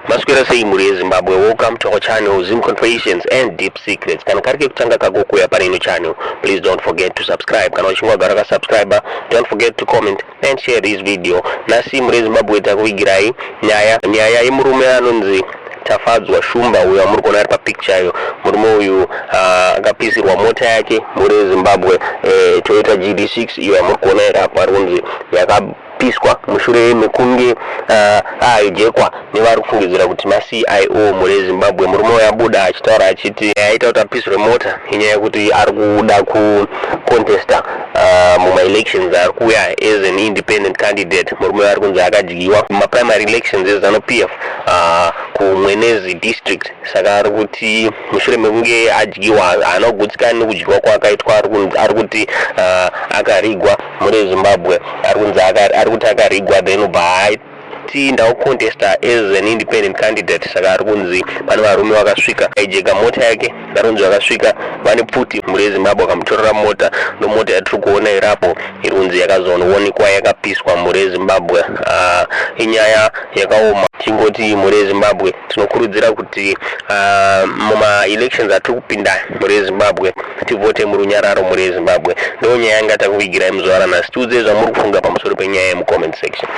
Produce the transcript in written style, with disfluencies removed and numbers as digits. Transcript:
Maswera sei mhuri yeZimbabwe? Welcome to our channel, Zim Confessions and Deep Secrets. Kana kari kekutanga kako kuuya pane ino channel, please don't forget to subscribe. Kana uchinge wagara wakasubscribe, don't forget to comment and share this video. Nhasi mhuri yeZimbabwe takuvigirai nyaya yemurume anonzi Tafadzwa Shumba, uyo amuri kuona ari papicture iyo. Murume uyu akapisirwa mota yake, mhuri yeZimbabwe, Toyota GD6 iyo yamuri kuona iri apo, ari kunzi yakapiswa mushure mekunge ahijackwa nevari kufungidzira kuti maCIO, mhuri yeZimbabwe. Murume uyu abuda achitaura achiti aita kuti apisirwe mota inyaya yekuti ari kuda kucontesta mumaelections ari kuuya as an independent candidate. Murume uyu ari kunzi akadyiwa mumaprimary elections eZANU PF kuMwenezi District. Saka ari kuti mushure mekunge adyiwa, haana kugutsikana nekudyiwa kwaakaitwa. Ari kuti akarigwa, mhuri yeZimbabwe. Ari kunzi ari kuti akarigwa, then ubva ati ndaucontesta as an independent candidate. Saka ari kunzi pane varume vakasvika aijeka mota yake. Vari kunzi vakasvika vane pfuti, mhuri yeZimbabwe, vakamutorera mota. Nomota yatiri kuona irapo iri kunzi yakazoonekwa yakapiswa, mhuri yeZimbabwe. Inyaya yakaoma. Chingoti mhuri yeZimbabwe, tinokurudzira kuti mumaelections atiri kupinda, mhuri yeZimbabwe, tivhote murunyararo, mhuri yeZimbabwe. Ndo nyaya yanga takuvigirai muzuva ranhasi. Tiudzei zvamuri kufunga pamusoro penyaya yemucomment section.